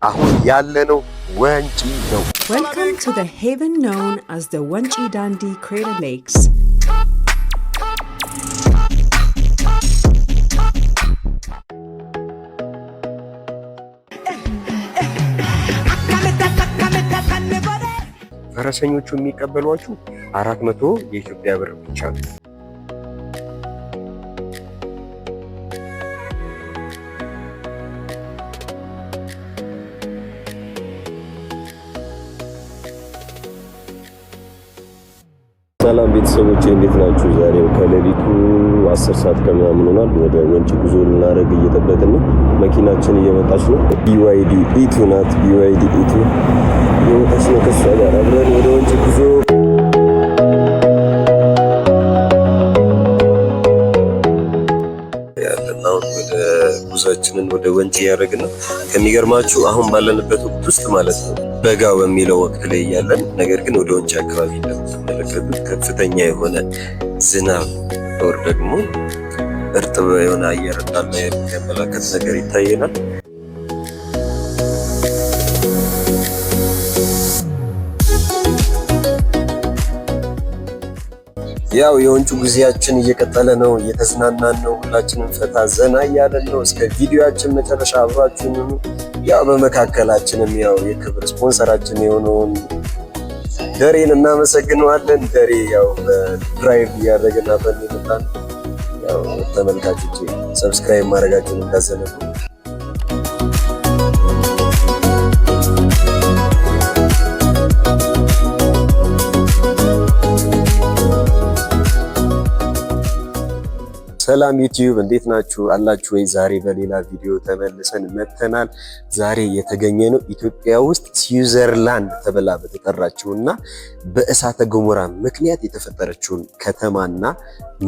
አሁን ያለነው ወንጪ ነው። Welcome to the haven known as the Wonchi Dandi Crater Lakes. ፈረሰኞቹ የሚቀበሏችሁ 400 የኢትዮጵያ ብር ብቻ ነው። ሰላም ቤተሰቦች እንዴት ናችሁ? ዛሬ ከሌሊቱ 10 ሰዓት ከምናምን ሆኗል። ወደ ወንጪ ጉዞ ልናደርግ እየጠበቅን ነው። መኪናችን እየመጣች ነው። BYD E2 ናት። BYD E2 እየመጣች ነው። ከሷ ጋር አብረን ወደ ወንጪ ጉዞ። ያለን አሁን ወደ ጉዟችንን ወደ ወንጪ እያደረግን ነው። ከሚገርማችሁ አሁን ባለንበት ወቅት ውስጥ ማለት ነው፣ በጋ በሚለው ወቅት ላይ እያለን፣ ነገር ግን ወደ ወንጪ አካባቢ እንደምትመለከቱት ከፍተኛ የሆነ ዝናብ ወር ደግሞ እርጥብ የሆነ አየር እንዳለ የሚያመላክት ነገር ይታየናል። ያው የወንጩ ጊዜያችን እየቀጠለ ነው። እየተዝናናን ነው። ሁላችንም ፈታ ዘና እያለን ነው። እስከ ቪዲዮያችን መጨረሻ አብራችሁን ሁኑ። ያው በመካከላችንም ያው የክብር ስፖንሰራችን የሆነውን ደሬን እናመሰግነዋለን። ደሬ ያው በ drive እያደረገን አብረን የመጣን። ያው ተመልካቾቼ subscribe ማድረጋችሁን እንዳትዘነጉ። ሰላም ዩቲዩብ፣ እንዴት ናችሁ? አላችሁ ወይ? ዛሬ በሌላ ቪዲዮ ተመልሰን መጥተናል። ዛሬ የተገኘነው ኢትዮጵያ ውስጥ ስዊዘርላንድ ተብላ በተጠራችውና በእሳተ ገሞራ ምክንያት የተፈጠረችውን ከተማና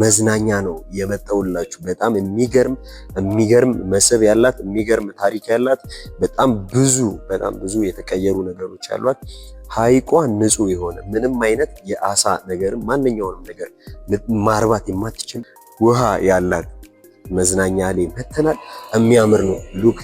መዝናኛ ነው የመጣሁላችሁ። በጣም የሚገርም የሚገርም መስህብ ያላት፣ የሚገርም ታሪክ ያላት፣ በጣም ብዙ በጣም ብዙ የተቀየሩ ነገሮች ያሏት፣ ሐይቋ ንጹህ የሆነ፣ ምንም አይነት የአሳ ነገር ማንኛውንም ነገር ማርባት የማትችል ውሃ ያላት መዝናኛ ላይ መተናል። የሚያምር ነው። Look፣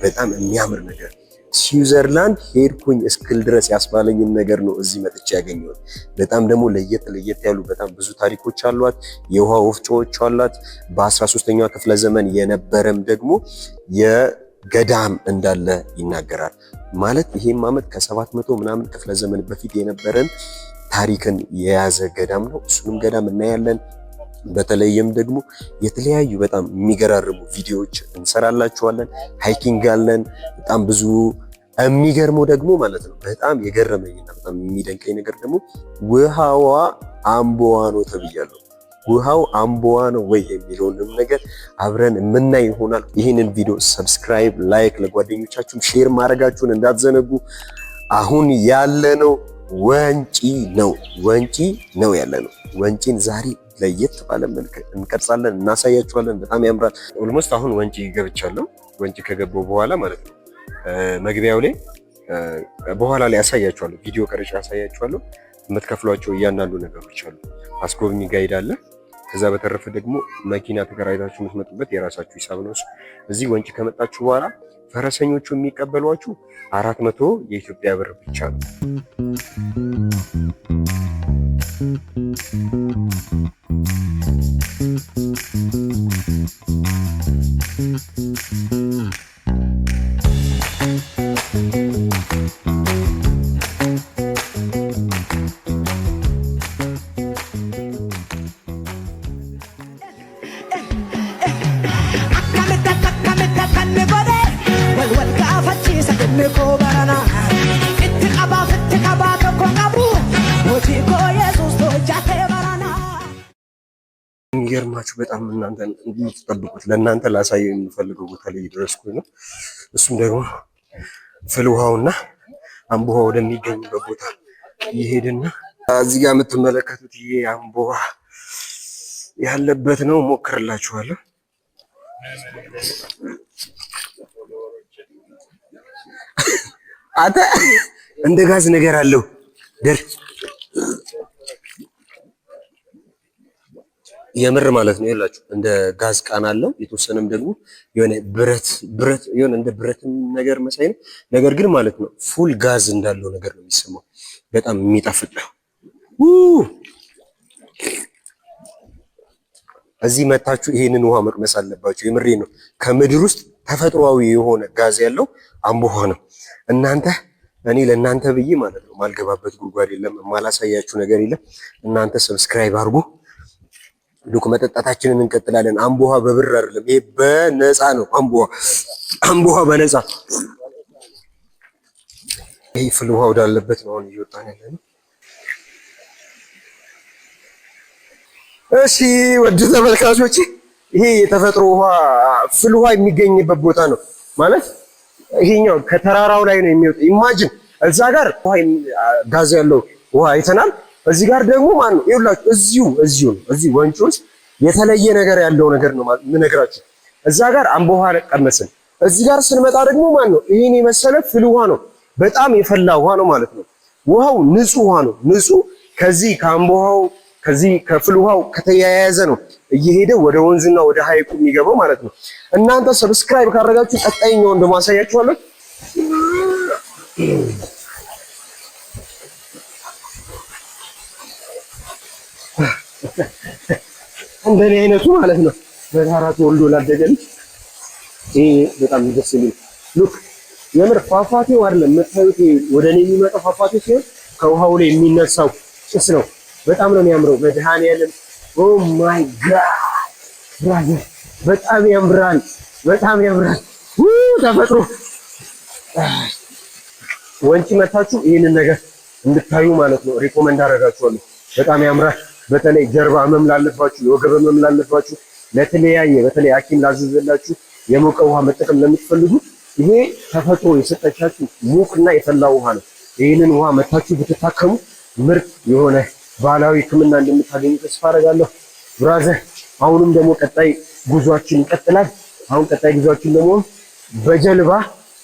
በጣም የሚያምር ነገር፣ ስዊዘርላንድ ሄድኩኝ እስክል ድረስ ያስባለኝን ነገር ነው እዚህ መጥቼ ያገኘሁት። በጣም ደግሞ ለየት ለየት ያሉ በጣም ብዙ ታሪኮች አሏት። የውሃ ወፍጮዎች አሏት። በ13ኛው ክፍለ ዘመን የነበረም ደግሞ የገዳም እንዳለ ይናገራል። ማለት ይሄም ዓመት ከ700 ምናምን ክፍለ ዘመን በፊት የነበረን ታሪክን የያዘ ገዳም ነው። እሱንም ገዳም እናያለን። በተለይም ደግሞ የተለያዩ በጣም የሚገራርሙ ቪዲዮዎች እንሰራላችኋለን። Hiking አለን። በጣም ብዙ የሚገርመው ደግሞ ማለት ነው፣ በጣም የገረመኝና በጣም የሚደንቀኝ ነገር ደግሞ ውሃዋ አምቦዋ ነው ተብያለሁ። ውሃው አምቦዋ ነው ወይ የሚለውንም ነገር አብረን የምናይ ይሆናል። ይህንን ቪዲዮ subscribe፣ like፣ ለጓደኞቻችሁም share ማድረጋችሁን እንዳትዘነጉ። አሁን ያለነው ወንጪ ነው። ወንጪ ነው ያለነው። ወንጪን ዛሬ ለየት ባለ መልክ እንቀርጻለን፣ እናሳያችኋለን። በጣም ያምራል። Almost አሁን ወንጪ ገብቻለሁ። ወንጪ ከገባሁ በኋላ ማለት ነው መግቢያው ላይ በኋላ ላይ አሳያችኋለሁ፣ ቪዲዮ ቀርጬ አሳያችኋለሁ። የምትከፍሏቸው እያንዳንዱ ነገሮች አሉ። አስጎብኚ guide አለ። ከዛ በተረፈ ደግሞ መኪና ተከራይታችሁ የምትመጡበት የራሳችሁ ሂሳብ ነው። እዚህ ወንጪ ከመጣችሁ በኋላ ፈረሰኞቹ የሚቀበሏችሁ 400 የኢትዮጵያ ብር ብቻ ነው። Wal wal gaafachiisa dhimmi koo barana itti qabaaf itti qabaa tokko qabu hojii koo Yesuus hojjatee barana. የሚገርማችሁ በጣም እናንተ የምትጠብቁት፣ ለእናንተ ላሳየው የምፈልገው ቦታ ላይ እየደረስኩኝ ነው። እሱም ደግሞ ፍል ውሃውና አምቦ ውሃ ወደሚገኝበት ቦታ እየሄድና እዚህ ጋር የምትመለከቱት ይሄ አምቦ ውሃ ያለበት ነው። ሞክርላችኋለሁ። አንተ እንደ ጋዝ ነገር አለው ደር። የምር ማለት ነው። ይላችሁ እንደ ጋዝ ቃና አለው፣ የተወሰነም ደግሞ የሆነ ብረት ብረት የሆነ እንደ ብረትም ነገር መሳይ ነው። ነገር ግን ማለት ነው full ጋዝ እንዳለው ነገር ነው የሚሰማው። በጣም የሚጣፍጥ ነው። እዚህ መታችሁ ይሄንን ውሃ መቅመስ አለባችሁ። የምሬ ነው። ከምድር ውስጥ ተፈጥሯዊ የሆነ ጋዝ ያለው አምቦ ውሃ ነው። እናንተ እኔ ለእናንተ ብዬ ማለት ነው ማልገባበት ጉድጓድ የለም፣ የማላሳያችሁ ነገር የለም። እናንተ subscribe አድርጉ። Look መጠጣታችንን እንቀጥላለን። አምቦ ውሃ በብር አይደለም፣ ይሄ በነፃ ነው። አምቦ ውሃ፣ አምቦ ውሃ በነፃ። ይሄ ፍል ውሃ ወዳለበት ነው አሁን እየወጣን ያለ ነው። እሺ ውድ ተመልካቾች፣ ይሄ የተፈጥሮ ውሃ ፍል ውሃ የሚገኝበት ቦታ ነው ማለት ይሄኛው ከተራራው ላይ ነው የሚወጣው። Imagine እዛ ጋር ውሃ ጋዝ ያለው ውሃ አይተናል። እዚህ ጋር ደግሞ ማን ነው ይኸውላችሁ፣ እዚሁ እዚሁ ነው እዚሁ ወንጪ ውስጥ የተለየ ነገር ያለው ነገር ነው የምነግራችሁ። እዛ ጋር አምቦ ውሃ ቀመስን። እዚህ ጋር ስንመጣ ደግሞ ማን ነው ይሄን የመሰለ ፍል ውሃ ነው። በጣም የፈላ ውሃ ነው ማለት ነው። ውሃው ንጹህ ውሃ ነው። ንጹህ ከዚህ ከአምቦ ውሃው ከዚህ ከፍል ውሃው ከተያያዘ ነው እየሄደ ወደ ወንዙና ወደ ሐይቁ የሚገባው ማለት ነው። እናንተ subscribe ካደረጋችሁ ቀጣይኛውን ደግሞ አሳያችኋለሁ። እንደኔ አይነቱ ማለት ነው በጋራ ተወልዶ ላደገ ልጅ ይሄ በጣም ደስ የሚል look። የምር ፏፏቴው አይደለም የምታዩት፣ ወደ እኔ የሚመጣው ፏፏቴ ሲሆን ከውሃው ላይ የሚነሳው ጭስ ነው። በጣም ነው የሚያምረው። መድኃኒዓለም፣ oh my God brother፣ በጣም ያምራል፣ በጣም ያምራል። ተፈጥሮ ወንጪ መታችሁ ይህንን ነገር እንድታዩ ማለት ነው recommend አደርጋችኋለሁ። በጣም ያምራል። በተለይ ጀርባ ህመም ላለባችሁ፣ የወገብ ህመም ላለባችሁ፣ ለተለያየ በተለይ ሐኪም ላዘዘላችሁ የሞቀ ውሃ መጠቀም ለምትፈልጉ ይሄ ተፈጥሮ የሰጠቻችሁ ሙቅና የፈላ ውሃ ነው። ይህንን ውሃ መታችሁ ብትታከሙ ምርጥ የሆነ ባህላዊ ሕክምና እንደምታገኙ ተስፋ አደርጋለሁ። Brother፣ አሁንም ደግሞ ቀጣይ ጉዟችን ይቀጥላል። አሁን ቀጣይ ጉዟችን ደግሞ በጀልባ፣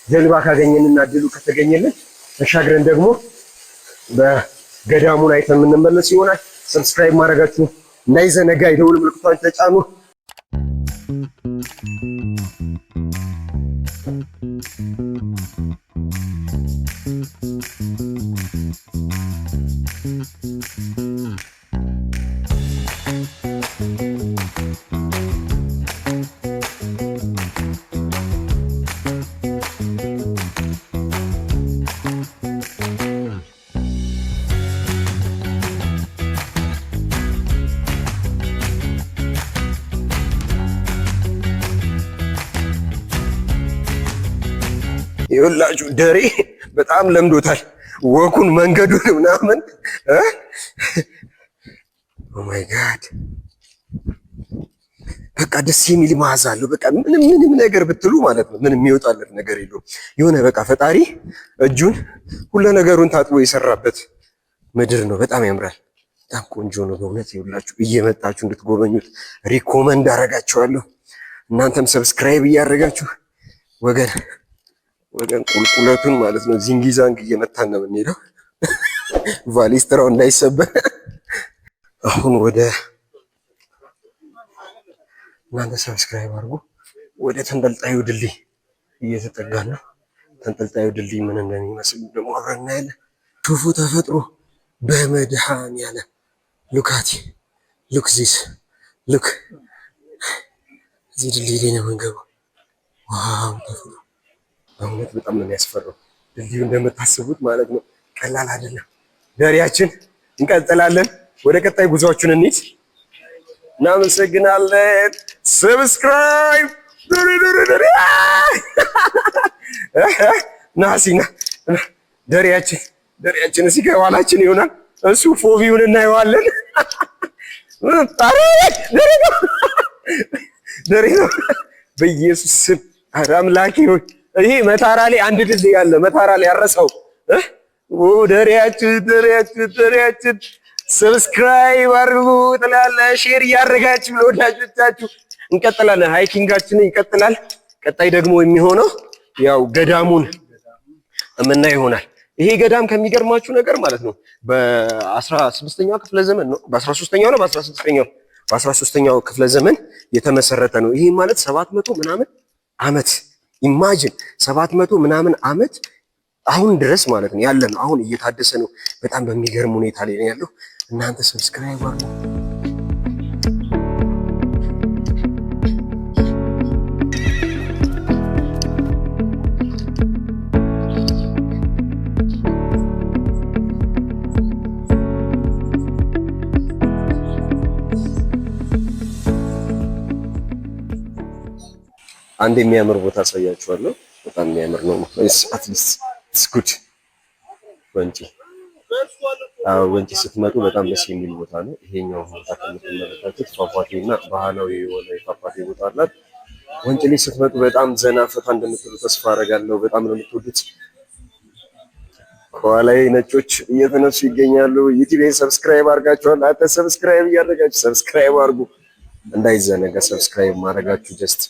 ጀልባ ካገኘንና እድሉ ከተገኘልን ተሻግረን ደግሞ በገዳሙን አይተን የምንመለስ ይሆናል። Subscribe ማድረጋችሁ እንዳይዘነጋ፣ የደውል ምልክቷን ተጫኑ። ይኸውላችሁ ደሬ በጣም ለምዶታል walk ኡን መንገዱን ምናምን። Oh my God፣ በቃ ደስ የሚል መዓዛ አለው። በቃ ምንም ምንም ነገር ብትሉ ማለት ነው ምንም የሚወጣለት ነገር የለውም። የሆነ በቃ ፈጣሪ እጁን ሁለ ነገሩን ታጥቦ የሰራበት ምድር ነው። በጣም ያምራል። በጣም ቆንጆ ነው በእውነት። ይኸውላችሁ እየመጣችሁ እንድትጎበኙት recommend አደርጋችኋለሁ። እናንተም subscribe እያደረጋችሁ ወገን ወገን ቁልቁለቱን ማለት ነው ዚንጊዛንግ እየመታን ነው የምንሄደው፣ ቫሊስትራው እንዳይሰበር። አሁን ወደ እናንተ subscribe አድርጉ። ወደ ተንጠልጣዩ ድልድይ እየተጠጋን ነው። ተንጠልጣዩ ድልድይ ምን እንደሚመስል ደግሞ አብረን እናያለን። ቱፉ ተፈጥሮ በመድኃኔዓለም፣ look at look this look። እዚህ ድልድይ ላይ ነው የምንገባው። Wow ተፈጥሮ በእውነት በጣም ነው የሚያስፈራው። ድልድዩ እንደምታስቡት ማለት ነው ቀላል አይደለም። ደሪያችን እንቀጥላለን። ወደ ቀጣይ ጉዟችን እንሂድ። እናመሰግናለን። Subscribe ናሲና ደሪያችን ደሪያችን እዚህ ከኋላችን ይሆናል። እሱ ፎቢውን እናየዋለን። ደሬ ነው ደሬ ነው። በኢየሱስ ስም አምላኬ ሆይ፣ ይሄ መታራ ላይ አንድ ድልድይ አለ። መታራ ላይ ያረሰው ደሪያችን ደሪያችን ደሪያችን subscribe አድርጉ ትላለህ፣ share እያደረጋችሁ ለወዳጆቻችሁ። እንቀጥላለን፣ hiking ኣችንን ይቀጥላል። ቀጣይ ደግሞ የሚሆነው ያው ገዳሙን የምናየው ይሆናል። ይሄ ገዳም ከሚገርማችሁ ነገር ማለት ነው በ16ኛው ክፍለ ዘመን ነው፣ በ13ኛው ነው፣ በ16ኛው በ13ኛው ክፍለ ዘመን የተመሰረተ ነው። ይህ ማለት 700 ምናምን ዓመት፣ imagine፣ 700 ምናምን ዓመት አሁን ድረስ ማለት ነው ያለ ነው። አሁን እየታደሰ ነው። በጣም በሚገርም ሁኔታ ላይ ነው ያለው። እናንተ subscribe አድርጉ። አንድ የሚያምር ቦታ አሳያችኋለሁ። በጣም የሚያምር ነው። At least it's good። ወንጪ፣ አዎ፣ ወንጪ ስትመጡ በጣም ደስ የሚል ቦታ ነው። ይሄኛው ቦታ ከምትመለከቱት ፏፏቴ እና ባህላዊ የሆነ የፏፏቴ ቦታ አላት። ወንጪ ላይ ስትመጡ በጣም ዘና ፈታ እንደምትሉ ተስፋ አደርጋለሁ። በጣም ነው የምትወዱት። ከኋላዬ ነጮች እየተነሱ ይገኛሉ። ዩቲዩብን subscribe አድርጋችኋል? አንተ subscribe እያደረጋችሁ subscribe አድርጉ፣ እንዳይዘነጋ subscribe ማድረጋችሁ። Just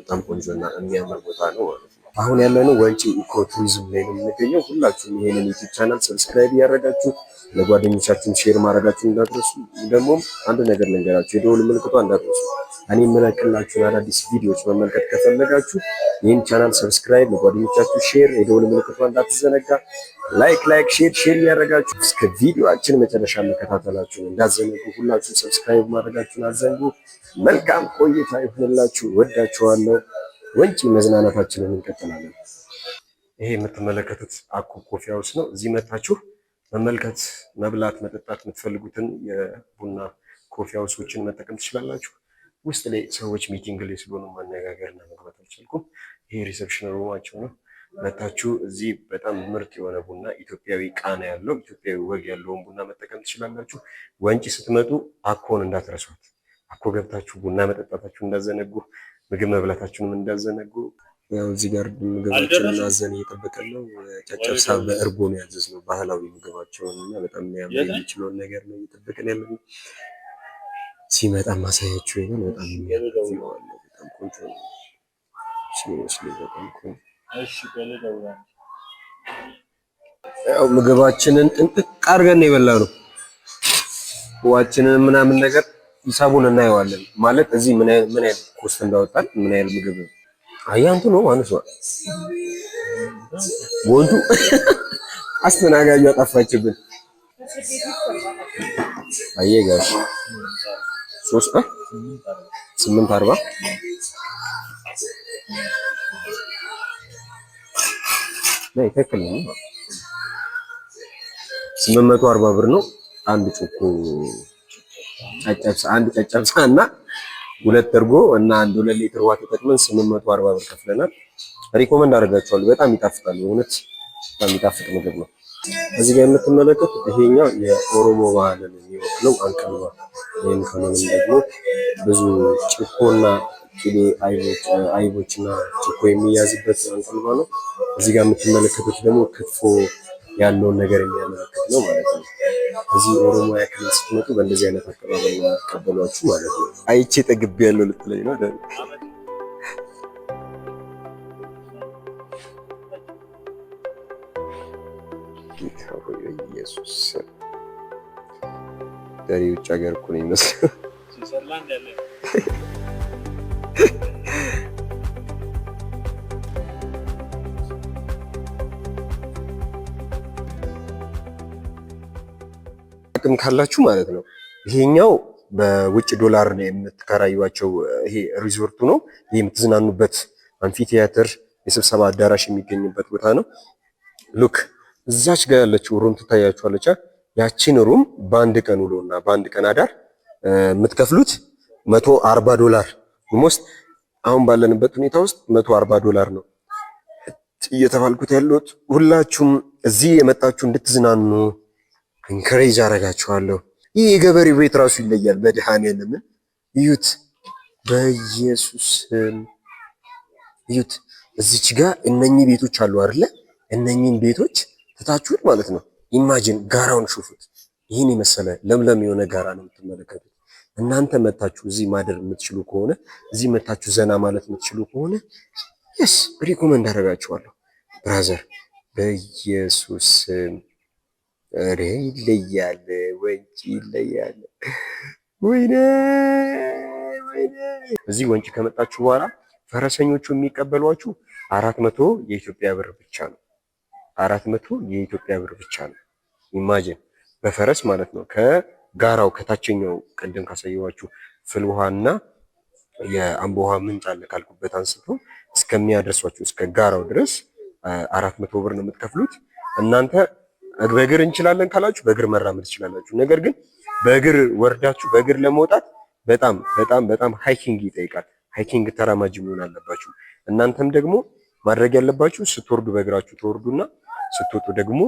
በጣም ቆንጆና የሚያምር ቦታ ነው ማለት ነው። አሁን ያለነው ወንጪ eco tourism ላይ ነው የምንገኘው። ሁላችሁም ይሄንን ዩቲዩብ channel subscribe እያደረጋችሁ ለጓደኞቻችሁም share ማድረጋችሁ እንዳትረሱ። ደግሞ አንድ ነገር ልንገራችሁ፣ የደወል ምልክቷ እንዳትረሱ። እኔ የምለቅላችሁን አዳዲስ ቪዲዮዎች መመልከት ከፈለጋችሁ ይህን channel subscribe፣ ለጓደኞቻችሁ share፣ የደወል ምልክቷ እንዳትዘነጋ። Like like share share እያደረጋችሁ እስከ ቪዲዮአችን መጨረሻ መከታተላችሁን እንዳትዘነጉ። ሁላችሁም subscribe ማድረጋችሁን አትዘንጉ። መልካም ቆይታ ይሁንላችሁ። ወዳችኋለሁ። ወንጪ መዝናናታችንን እንቀጥላለን። ይሄ የምትመለከቱት አኮ coffee house ነው። እዚህ መታችሁ መመልከት፣ መብላት፣ መጠጣት የምትፈልጉትን የቡና coffee house ኦችን መጠቀም ትችላላችሁ። ውስጥ ላይ ሰዎች meeting ላይ ስለሆኑ ማነጋገርና መግባት አልቻልኩም። ይሄ reception room ኣቸው ነው። መታችሁ እዚህ በጣም ምርጥ የሆነ ቡና፣ ኢትዮጵያዊ ቃና ያለው፣ ኢትዮጵያዊ ወግ ያለውን ቡና መጠቀም ትችላላችሁ። ወንጪ ስትመጡ አኮን እንዳትረሷት። አኮ ገብታችሁ ቡና መጠጣታችሁ እንዳትዘነጉ፣ ምግብ መብላታችሁንም እንዳትዘነጉ። ያው እዚህ ጋር ምግባችንን አዘን እየጠበቀን ነው። ጨጨብሳ በእርጎ ነው ያዘዝነው፣ ባህላዊ ምግባቸውን እና በጣም የሚያምር የሚችለውን ነገር ነው እየጠበቅን ያለነው። ሲመጣ ማሳያችሁ ይሆናል። በጣም የሚያምር view አለው። በጣም ቆንጆ ነው። Seriously በጣም ቆንጆ። ያው ምግባችንን ጥንቅቅ አድርገን ነው የበላነው። ውሃችንን ምናምን ነገር ሂሳቡን እናየዋለን። ማለት እዚህ ምን ያህል ምን ያህል cost እንዳወጣን፣ ምን ያህል ምግብ አያንቱ ነው ማለት ነው። ወንዱ አስተናጋጁ አጠፋችብን። አየ ጋሽ ሶስት 840። ላይ ትክክል ነው። 840 ብር ነው። አንድ ጮኮ ጨጨብሳ፣ አንድ ጨጨብሳ እና ሁለት እርጎ እና አንድ 2 ሊትር ውሃ ተጠቅመን 840 ብር ከፍለናል። Recommend አደርጋችኋለሁ። በጣም ይጣፍጣል። እውነት በጣም የሚጣፍጥ ምግብ ነው። እዚህ ጋር የምትመለከቱት ይሄኛው የኦሮሞ ባህልን የሚወክለው አንቀልባ ወይም ከሆነም ደግሞ ብዙ ጭኮና ቅቤ አይቦችና ጭኮ የሚያዝበት አንቀልባ ነው። እዚህ ጋር የምትመለከቱት ደግሞ ክትፎ ያለውን ነገር የሚያመለክት ነው ማለት ነው። እዚህ ኦሮሚያ ክልል ስትመጡ በእንደዚህ አይነት አቀባበል ነው የሚቀበሏችሁ ማለት ነው። አይቼ ጠግቤ ያለው ልትለኝ ነው አይደል? ጌታ ሆይ በኢየሱስ ስም፣ ደሬ ውጭ ሀገር እኮ ነው የሚመስለው። ስዊዘርላንድ ያለ። አቅም ካላችሁ ማለት ነው። ይሄኛው በውጭ ዶላር ነው የምትከራዩቸው። ይሄ ሪዞርቱ ነው። ይሄ የምትዝናኑበት amphitheater፣ የስብሰባ አዳራሽ የሚገኝበት ቦታ ነው። Look፣ እዛች ጋር ያለችው room ትታያችኋለች። ያቺን room በአንድ ቀን ውሎና በአንድ ቀን አዳር የምትከፍሉት 140 ዶላር፣ almost አሁን ባለንበት ሁኔታ ውስጥ 140 ዶላር ነው እየተባልኩት ያሉት። ሁላችሁም እዚህ የመጣችሁ እንድትዝናኑ encourage አደርጋችኋለሁ። ይህ የገበሬ ቤት ራሱ ይለያል። መድኃኔዓለምን እዩት፣ በኢየሱስ እዩት። እዚች ጋር እነኚህ ቤቶች አሉ አይደለ? እነኚህን ቤቶች ትታችሁት ማለት ነው። Imagine ጋራውን ሹፉት። ይህን የመሰለ ለምለም የሆነ ጋራ ነው የምትመለከቱት። እናንተ መታችሁ እዚህ ማደር የምትችሉ ከሆነ፣ እዚህ መታችሁ ዘና ማለት የምትችሉ ከሆነ yes፣ recommend አደርጋችኋለሁ brother። በኢየሱስ፣ ኧረ ይለያል፣ ወንጪ ይለያል። ወይኔ ወይኔ! እዚህ ወንጪ ከመጣችሁ በኋላ ፈረሰኞቹ የሚቀበሏችሁ 400 የኢትዮጵያ ብር ብቻ ነው። 400 የኢትዮጵያ ብር ብቻ ነው። Imagine በፈረስ ማለት ነው። ከጋራው ከታችኛው ቅድም ካሳየኋችሁ ፍል ውሃና የአምቦ ውሃ ምንጭ አለ ካልኩበት አንስቶ እስከሚያደርሷችሁ እስከ ጋራው ድረስ 400 ብር ነው የምትከፍሉት። እናንተ በእግር እንችላለን ካላችሁ በእግር መራመድ ትችላላችሁ። ነገር ግን በእግር ወርዳችሁ በእግር ለመውጣት በጣም በጣም በጣም hiking ይጠይቃል። Hiking ተራማጅ መሆን አለባችሁ። እናንተም ደግሞ ማድረግ ያለባችሁ ስትወርዱ በእግራችሁ ትወርዱና ስትወጡ ደግሞ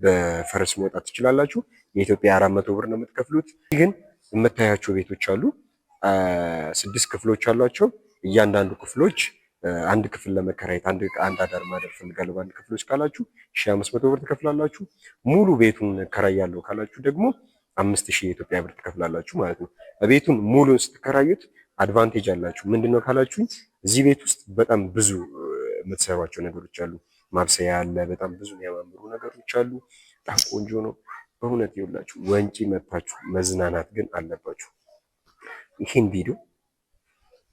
በፈረስ መውጣት ትችላላችሁ። የኢትዮጵያ 400 ብር ነው የምትከፍሉት። ግን የምታያቸው ቤቶች አሉ። ስድስት ክፍሎች አሏቸው። እያንዳንዱ ክፍሎች አንድ ክፍል ለመከራየት አንድ አንድ አዳር ማደር ፈልጋለሁ በአንድ ክፍሎች ካላችሁ 1500 ብር ትከፍላላችሁ። ሙሉ ቤቱን እከራያለሁ ካላችሁ ደግሞ 5000 የኢትዮጵያ ብር ትከፍላላችሁ ማለት ነው። ቤቱን ሙሉን ስትከራዩት advantage አላችሁ። ምንድነው ካላችሁኝ እዚህ ቤት ውስጥ በጣም ብዙ የምትሰሯቸው ነገሮች አሉ። ማብሰያ አለ። በጣም ብዙ የሚያማምሩ ነገሮች አሉ። በጣም ቆንጆ ነው። በእውነት ይኸውላችሁ ወንጪ መጥታችሁ መዝናናት ግን አለባችሁ። ይህን ቪዲዮ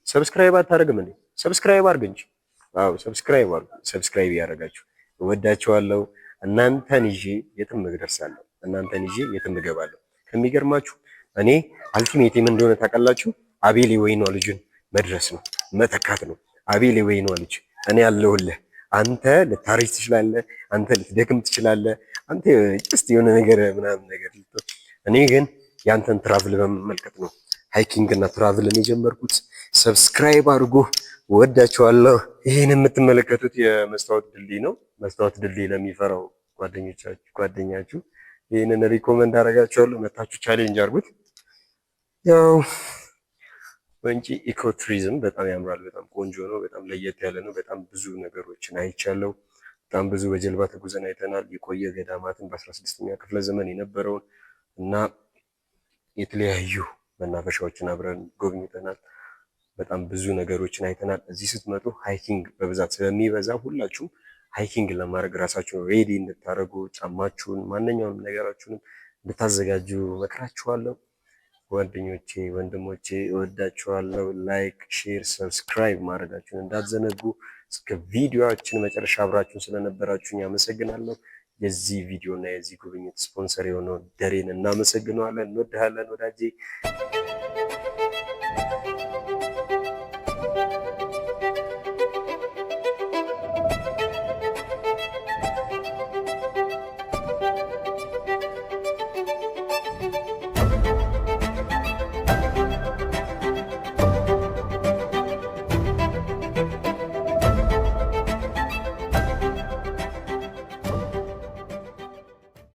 subscribe አታደርግም እንዴ? Subscribe አድርግ እንጂ። አዎ subscribe አድርጉ። Subscribe ያደረጋችሁ እወዳችኋለሁ። እናንተን ይዤ የትም እደርሳለሁ። እናንተን ይዤ የትም እገባለሁ። ከሚገርማችሁ እኔ ultimate ምን እንደሆነ ታውቃላችሁ? አቤል የወይኗ ልጅን መድረስ ነው፣ መተካት ነው። አቤል የወይኗ ልጅ እኔ ያለሁልህ። አንተ ልታረጅ ትችላለህ፣ አንተ ልትደክም ትችላለህ፣ አንተ just የሆነ ነገር ምናምን ነገር፣ እኔ ግን ያንተን travel በመመልከት ነው hiking እና travel ን የጀመርኩት። Subscribe አድርጉ። ወዳችኋለሁ። ይህን የምትመለከቱት የመስታወት ድልድይ ነው። መስታወት ድልድይ ለሚፈራው ጓደኞቻችሁ ጓደኛችሁ ይህንን recommend አደርጋችኋለሁ። መታችሁ challenge አድርጉት። ያው ወንጪ ecotourism በጣም ያምራል። በጣም ቆንጆ ነው። በጣም ለየት ያለ ነው። በጣም ብዙ ነገሮችን አይቻለሁ። በጣም ብዙ በጀልባ ተጉዘን አይተናል። የቆየ ገዳማትን በ16ኛ ክፍለ ዘመን የነበረውን እና የተለያዩ መናፈሻዎችን አብረን ጎብኝተናል። በጣም ብዙ ነገሮችን አይተናል። እዚህ ስትመጡ hiking በብዛት ስለሚበዛ ሁላችሁም hiking ለማድረግ ራሳችሁን ready እንድታደርጉ ጫማችሁን፣ ማንኛውንም ነገራችሁንም እንድታዘጋጁ መክራችኋለሁ። ጓደኞቼ፣ ወንድሞቼ እወዳችኋለሁ። Like፣ share፣ subscribe ማድረጋችሁን እንዳትዘነጉ። እስከ ቪዲዮአችን መጨረሻ አብራችሁን ስለነበራችሁኝ አመሰግናለሁ። የዚህ ቪዲዮ እና የዚህ ጉብኝት ስፖንሰር የሆነው ደሬን እናመሰግነዋለን። እንወድሃለን ወዳጄ።